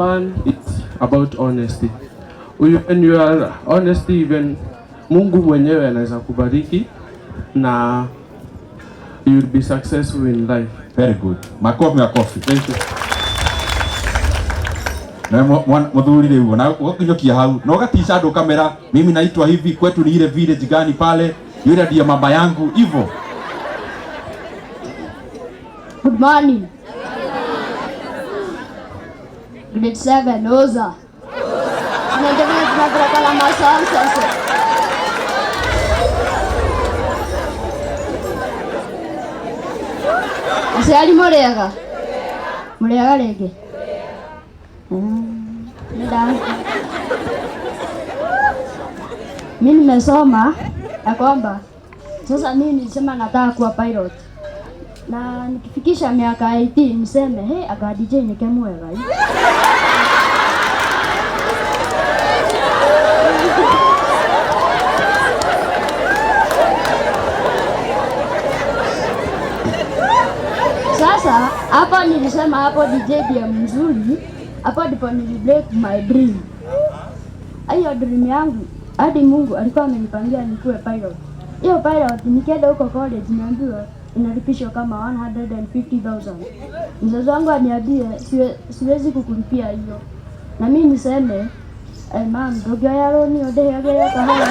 One, it's about honesty. When you are honesty, even Mungu mwenyewe anaweza kubariki na you will be successful in life. Very good. Makofi, makofi. Thank you. Na muthuri riu na ugakinyukia hau na ugatica andu kamera, mimi naitwa hivi, kwetu ni ile village gani pale, yule ndiye mama yangu hivyo. Good morning. Grade 7, Oza. Anaendelea tunapeleka masomo sasa. Aciari mũrĩega? Mũrĩega rĩngĩ? Mimi nimesoma ya kwamba sasa mimi nilisema nataka kuwa pilot. Na nikifikisha miaka 18 niseme, hey, aga DJ nikemwega. Sasa hapo nilisema hapo DJ ndiye mzuri, hapo ndipo nilibreak my dream. Hiyo dream yangu hadi Mungu alikuwa amenipangia nikuwe pilot. Hiyo pilot nikienda huko college niambiwa inalipishwa kama 150,000. Mzazi wangu aniambie siwezi kukulipia hiyo. Na mimi niseme, mam, ndũngĩoya loan ũndĩhĩage kahora.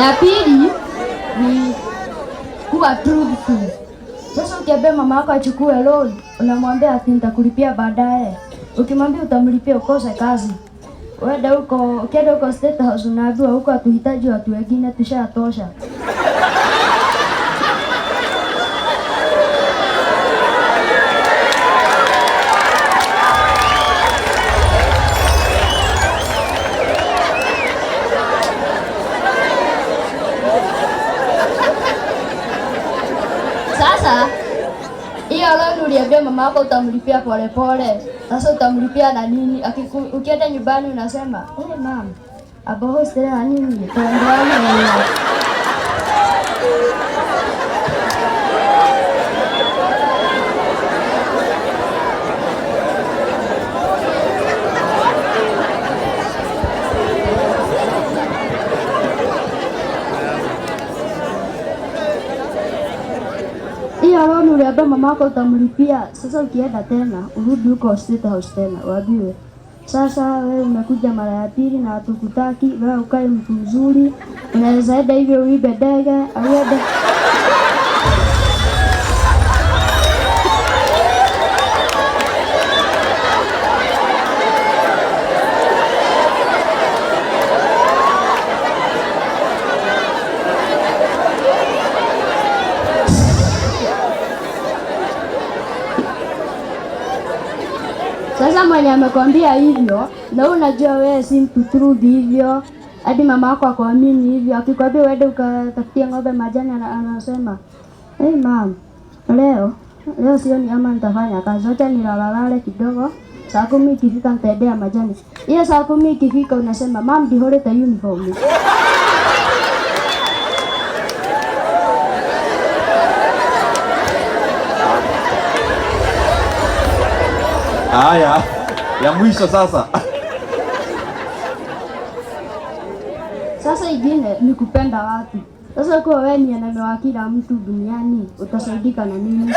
Ya pili ni kuwa truthful. Sasa ukiambia mama yako achukue loan, unamwambia ati nitakulipia baadaye. Ukimwambia utamlipia ukose kazi. Uende huko, ukienda huko State House unaambiwa huko hatuhitaji watu wengine, tushatosha. Sasa hiyo loan uliambia mama yako utamlipia pole pole. Sasa utamlipia na nini? Ukienda nyumbani unasema, "Hey mom, abo hostel na nini?" Tuondoane. Hiyo loan uliambia mama yako utamlipia. Sasa ukienda tena, urudi huko State House tena, uambiwe, sasa wewe umekuja mara ya pili na hatukutaki, wewe ukae mtu mzuri, unaweza enda hivyo uibe ndege, auende. Sasa mwenye amekwambia hivyo, na wewe unajua wewe si mtu truth hivyo, hadi mama yako akuamini hivyo, akikwambia uende ukatafutie ng'ombe majani, anasema, "Hey mom, leo sioni ama nitafanya kazi, acha nilalalale kidogo, saa 10 ikifika nitaendea majani." Hiyo saa 10 ikifika unasema, "Mom, ndihorete uniform." Haya, ya mwisho sasa. Sasa ingine ni kupenda watu. Sasa kwa wewe ni enemy wa kila mtu duniani, utasaidika na nini?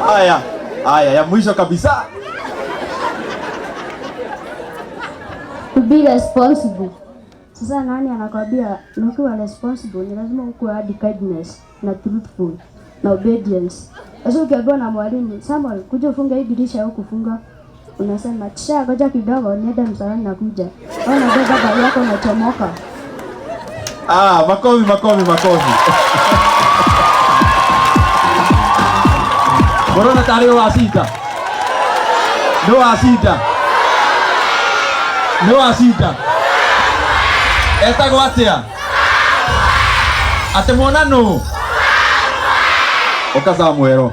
Haya, haya ya mwisho kabisa. To be responsible. Sasa nani anakwambia ukiwa responsible ni lazima ukuwe hadi kindness na truthful na obedience. Sasa ukiambiwa na mwalimu, Samuel, kuja ufunge hii dirisha au kufunga, unasema tisha, ngoja kidogo niende msalani na kuja. Au unabeba bagi yako unachomoka. Makofi, makofi, makofi. Corona tari wa sita. No wa sita. Nĩ wacinda. Etagwo atĩa? Atĩ mwana nũ? Ũka Samuel.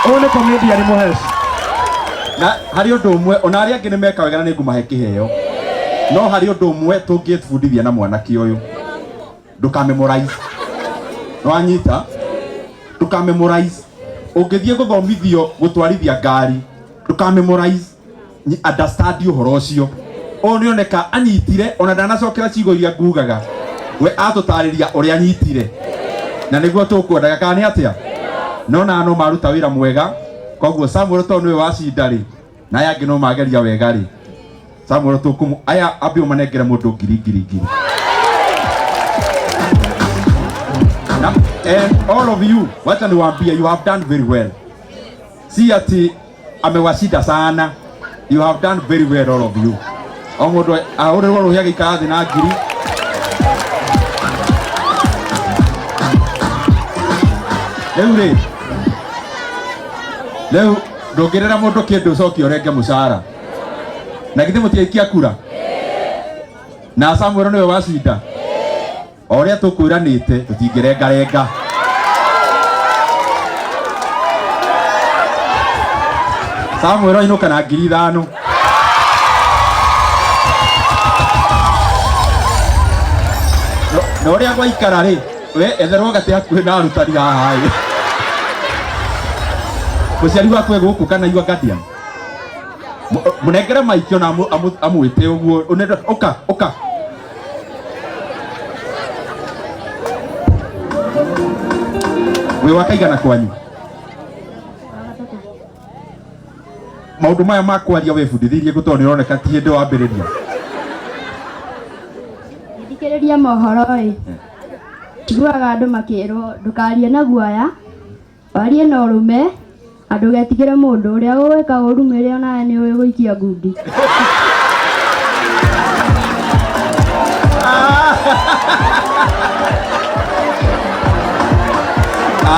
Ũyũ nĩ comedian Mũhesh. Na harĩ ũndũ ũmwe ona arĩa angĩ nĩ meka wega na nĩ ngũmahe kĩheo. No harĩ ũndũ ũmwe tũngĩbundithia na mwanake ũyũ. Ndũka memorize. Nĩwanyita? Ndũka memorize. Ũngĩthiĩ gũthomithio gũtwarithia ngari, ndũka memorize. Understand ũhoro ũcio. Ũyũ nĩoneka anyitire ona ndanacokera ciugo iria ngugaga. We atũtarĩria ũrĩa anyitire. Na nĩguo tũkwendaga kana nĩ atĩa? No na no maruta wĩra mwega. Koguo Samuel tondũ nĩwe wacinda rĩ, na aya angĩ no mageria wega rĩ. Samuel tũkũmũ aya ambe ũmanengere mũndũ ngiri ngiri ngiri. Na, and all of you, wacha niwaambie, you have done very well. Si ati amewashinda sana. You have done very well all of you. O mũndũ ahũrĩrwo rũhĩ agĩikara thĩ na ngiri. Rĩu rĩ, rĩu ndũngĩrĩra mũndũ kĩndũ ũcoke ũrenge mũcara. Na githĩ mũtiaikia kura? Na Samuel nĩwe wacinda. O ũrĩa tũkwĩranĩte tũtingĩrengarenga. Samuel ainũka na 5,000. Na ũrĩa gwaikara rĩ, we etherwo gatĩ hakuhĩ na arutani haha ĩ. Mũciari waku e gũkũ kana your guardian? Mũnengere maikio na amwĩte ũguo. Ũka, ũka. Wĩ wa kaigana kwanyu? Maũndũ maya ma kwaria wĩbundithirie kũ tondũ nĩũroneka ti hĩndĩ wambĩrĩria? Ngĩthikĩrĩria mohoro ĩ, njiguaga andũ makĩrwo ndũkarie na guoya, warie na ũrũme, na ndũgetigĩre mũndũ ũrĩa ũgwĩka ũru mwĩre onawe nĩ ũĩ gũikia ngundi.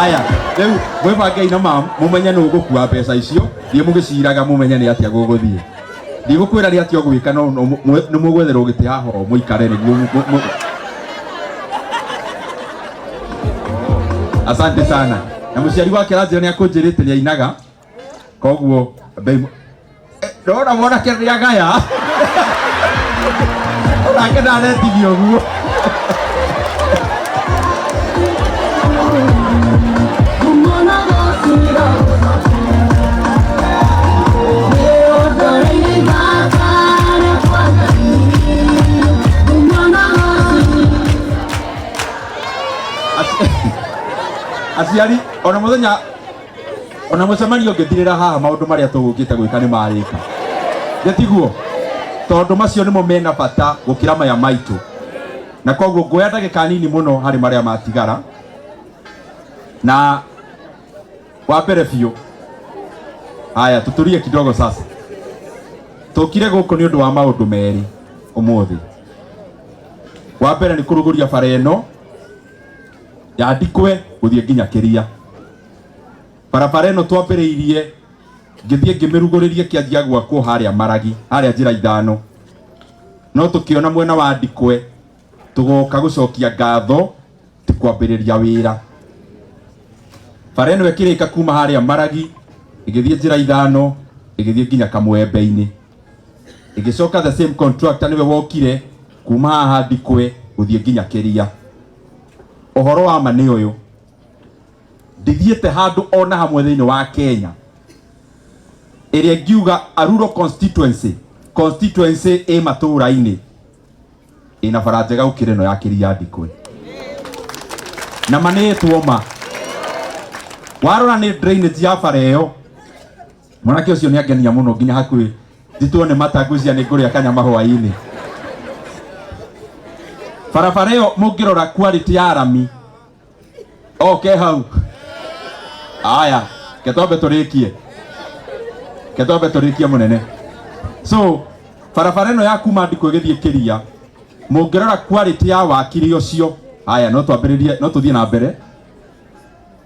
Aya, rĩu mwĩbangei na ma mũmenye nũ ũgũkua mbeca icio, thiĩ mũgĩciraga mũmenye nĩ atĩa gũgũthiĩ. Ndigũkwĩra nĩ atĩa ũgwĩka no nĩ mũgwetherwo gĩtĩ haha mũikare nĩguo Asante sana. Na mũciari wake aranjĩra nĩ akũnjĩrĩte nĩ ainaga. Koguo bei ndona mwanake nĩ agaya. Onake ndaretigia ũguo. Aciari ona muthenya ona mucemanio ũngĩthirĩra haha maũndũ marĩa tũgũkĩte gwĩka nĩ marĩka. Gĩtiguo? Tondũ macio nĩmo mena bata gũkĩra maya maitũ. Na koguo nguoya ndagĩka nini mũno harĩ marĩa matigara. Na wa mbere biũ, haya tuturie kidogo sasa. Tũkire gũkũ nĩ ũndũ wa maũndũ merĩ ũmũthĩ. Wa mbere nĩ kũrugũria bara ĩno ya Ndikwe gũthiĩ nginya Kĩria. Barabara ĩno twambĩrĩirie ngĩthiĩ ngĩmĩrugũrĩria kĩanjia gwakwo harĩa Maragi, harĩa njĩra ithano. No tũkĩona mwena wa Ndikwe tũgoka gũcokia ngatho ti kwambĩrĩria wĩra. Bara ĩno ĩkĩrĩka kuma harĩa Maragi ĩgĩthiĩ njĩra ithano ĩgĩthiĩ nginya Kamwembe-inĩ. Ĩgĩcoka the same contractor nĩwe wokire kuma haha Ndikwe gũthiĩ nginya Kĩria. Ũhoro wa ma nĩ ũyũ, ndithiĩte handũ ona hamwe thĩinĩ wa Kenya ĩrĩa ingiuga a rural constituency, constituency ĩ matũũra-inĩ ĩna bara njega gũkĩra ĩno ya Kĩria Ndikwe. Na ma nĩ ĩtwo ma. Warora nĩ drainage ya bara ĩyo, mwanake ũcio nĩ angenia mũno nginya hakuhĩ njitwo nĩ matangũcia nĩ ngũrĩa kanyama hwaĩ-inĩ. Barabara ĩyo mũngĩrora quality ya rami oke hau. Aya, ke twambe tũrĩkie. Ke twambe tũrĩkie mũnene. So, barabara ĩno ya kuma Ndikũ ĩgĩthiĩ Kĩria, mũngĩrora quality ya wakiri ũcio, haya no twambĩrĩrie, no tũthiĩ na mbere.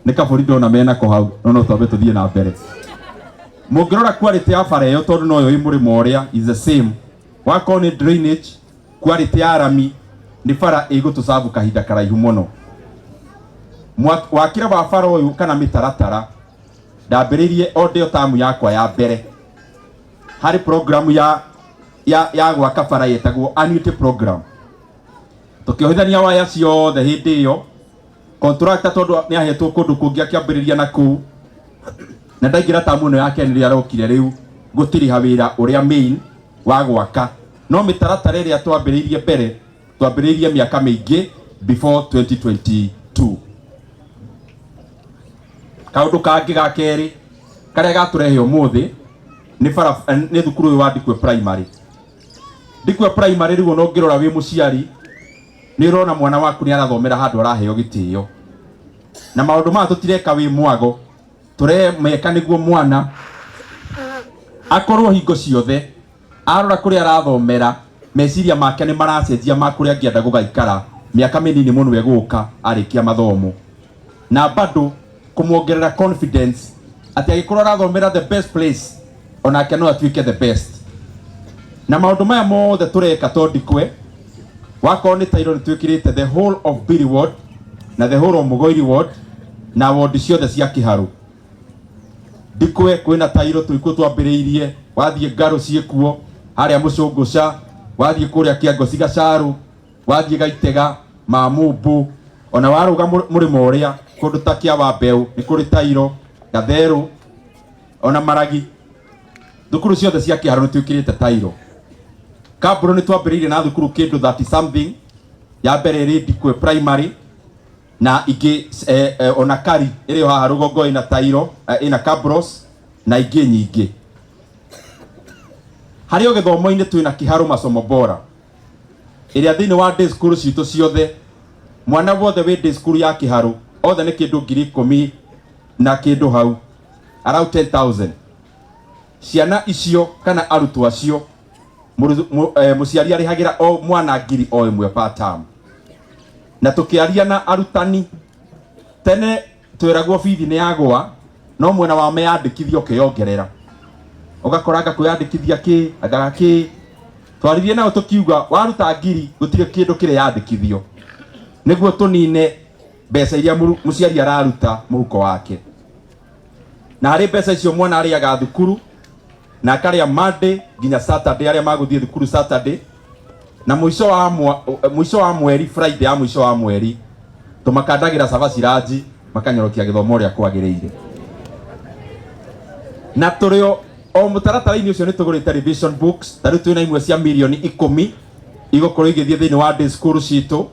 Nĩ kabũri ndona menako hau, no no twambe tũthiĩ na mbere. Mũngĩrora quality ya bara ĩyo tondũ noyo ĩ mũrĩmo ũrĩa is the same. Wakorwo nĩ drainage, quality ya rami, nĩ bara ĩgũtũcabu kahinda karaihu mũno. Wakĩre wa bara ũyũ kana mĩtaratara, ndambĩrĩirie o ndĩo tamu yakwa ya mbere harĩ program ya gwaka bara yetagwo annuity program. Tũkĩohithania waya ciothe hĩndĩ ĩyo, contractor tondũ nĩ ahetwo kũndũ kũngĩ akĩambĩrĩria na kũu, na ndaingĩra tamu ĩno ya kerĩ rĩrĩa arokire rĩu gũtiriha wĩra ũrĩa main wa gwaka. No mĩtaratara ĩrĩa twambĩrĩirie mbere, twambĩrĩirie mĩaka mĩingĩ before 2022. Kaũndũ kangĩ ga kerĩ karĩa gatũrehe ũmũthĩ nĩ bara, nĩ thukuru ũyũ wa Ndikwe Primary. Ndikwe Primary rĩu ona ũngĩrora wĩ mũciari nĩ ũrona mwana waku nĩ arathomera handũ araheo gĩtĩo, na maũndũ maya tũtireka wĩ mwago, tũremeka nĩguo mwana akorwo hingo ciothe arora kũrĩa arathomera meciria make nĩ maracenjia ma kũrĩa angĩenda gũgaikara mĩaka mĩnini mũno ĩgũka arĩkia mathomo, na bado kũmuongerera confidence atĩ angĩkorwo arathomera the best place, onake no atuĩke the best. Na maũndũ maya mothe tũreka to Ndikwe, wakorwo nĩ tairo nĩ twĩkĩrĩte the whole of Biri ward na the whole of Mugoiri ward na ward ciothe cia Kiharu. Ndikwe kwĩna tairo tũikuo twambĩrĩirie, wathiĩ Ngarũ ciĩkuo, harĩa Mũcũngũca, wathiĩ kũrĩa Kĩangoci Gacaru, wathiĩ Gaitega, Mamumbu, ona warũga mũrĩmo ũrĩa kũndũ ta Kĩa wa Mbeũ nĩ kũrĩ tairo, Gatherũ, ona Maragi. Thukuru ciothe cia Kĩharu nĩ twĩkĩrĩte tairo. Kambũrũ nĩ twambĩrĩirie na thukuru kĩndũ 30 something, ya mbere ĩrĩ Ndikwe Primary na ingĩ ona Kari ĩrĩ o haha rũgongo ĩna tairo, ĩna cabros na ingĩ nyingĩ. Harĩ o gĩthomo-inĩ twĩna Kiharu Masomo Bora ĩrĩa thĩinĩ wa day school citũ ciothe, mwana wothe wĩ day school ya Kiharu othe nĩ kĩndũ 10,000 na kĩndũ hau, around 10,000. Ciana icio kana arutwo acio, mũciari arĩhagĩra o mwana 1,000 per term. Na tũkĩaria na arutani tene twĩragwo bithi nĩ yagũa, no mwena wa meyandĩkithia ũkĩyongerera, ũgakora anga kwĩyandĩkithia kĩ anga kĩ. Twaririe nao tũkiuga waruta ngiri gũtirĩ kĩndũ kĩreyandĩkithio, nĩguo tũnine mbeca iria mũciari araruta mũhuko wake. Na harĩ mbeca icio mwana arĩaga thukuru na akarĩa Monday nginya Saturday, arĩa magũthiĩ thukuru Saturday, na mũico wa mweri, Friday ya mũico wa mweri, tũmakandagĩra cabaci ranji makanyorokia gĩthomo ũrĩa kwagĩrĩire. Na tũrĩ o mũtaratara-inĩ ũcio nĩ tũgũrĩte revision books, ta rĩu twĩna imwe cia mirioni 10 igũkorwo igĩthiĩ thĩinĩ wa day school citũ,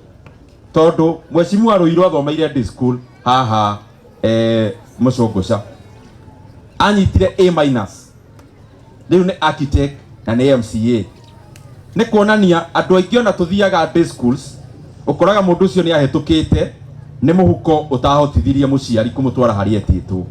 tondũ mheshimiwa Ruiru athomeire day school haha Mũcũngũca, anyitire A minus, rĩu nĩ architect na nĩ MCA. Nĩ kuonania andũ aingĩ ona tũthiaga day schools, ũkoraga mũndũ ũcio nĩ ahĩtũkĩte, nĩ mũhuko ũtahotithirie mũciari kũmũtwara harĩa etĩtwo.